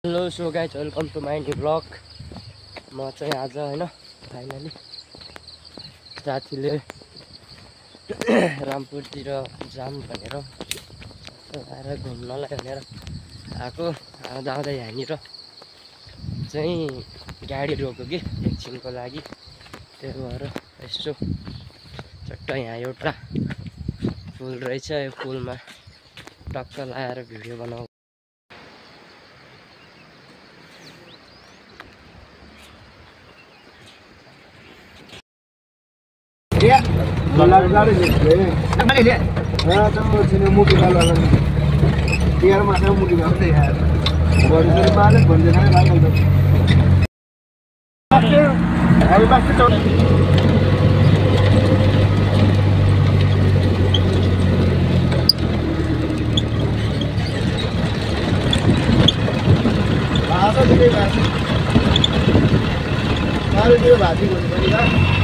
Hello so guys welcome to my new blog. म चाहिँ आज होइन फाइनली साथीले रामपुरतिर जाम भनेर आएर घुम्नलाई भनेर आएको। जाँदा यहाँनिर चाहिँ गाडी रोक्यो कि एकछिनको लागि, त्यही भएर यसो चट्ट यहाँ एउटा पुल रहेछ, यो पुलमा टक्क लगाएर भिडियो बनाऊ। भाजी